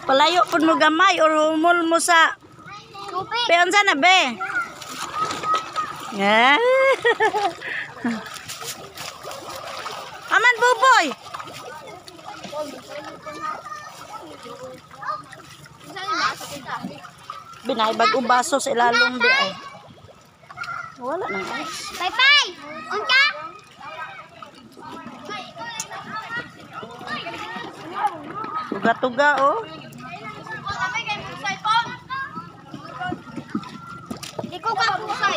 Palayo pud mo gamay or humol mo sa Tubig. Be, unsa na be? Yeah. Aman buboy. Binay bag-o baso sa ilalong di ay. Wala nang ice. Bye bye. Unsa? Tuga-tuga oh. Di ko ka kusay.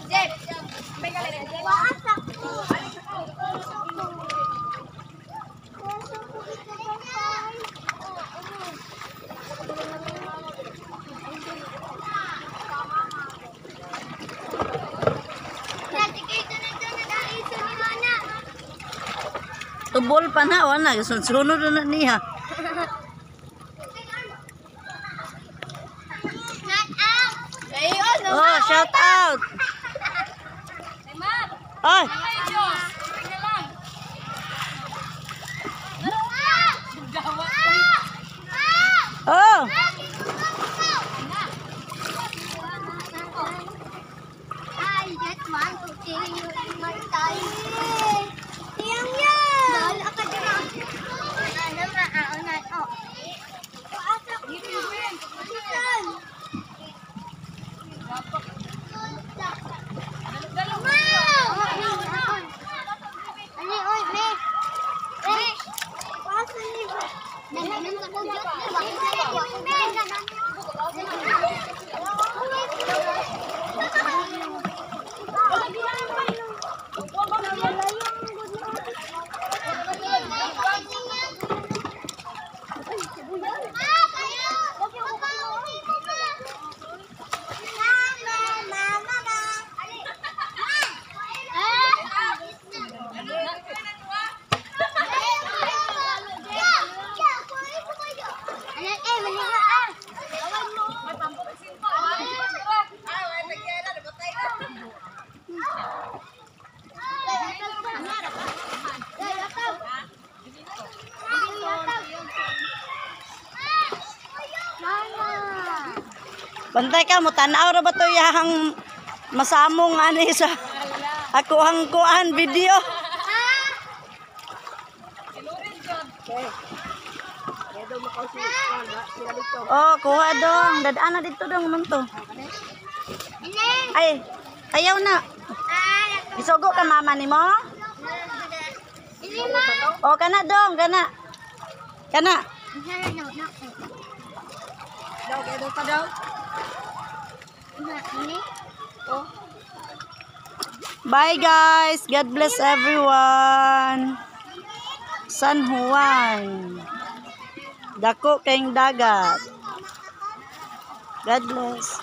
Jeb. Waasa ko. Tubol pa na wala na sunod na niya. Oh, shout out. Oy, oh. I just want to see you in my time. Tiyang yan! Bahala ka dyan. Ano, maauna. Oh. Bantay ka mo tan-aw ra ba to yahang masamong ani sa ako ang kuan video. Oh, kuha dong. Dadaan na dito dong man to. Ay, ayaw na. Isugo ka mama nimo? Oh, kana dong, kana. Kana. Bye guys. God bless everyone. San Juan. Dako kayong dagat. God bless.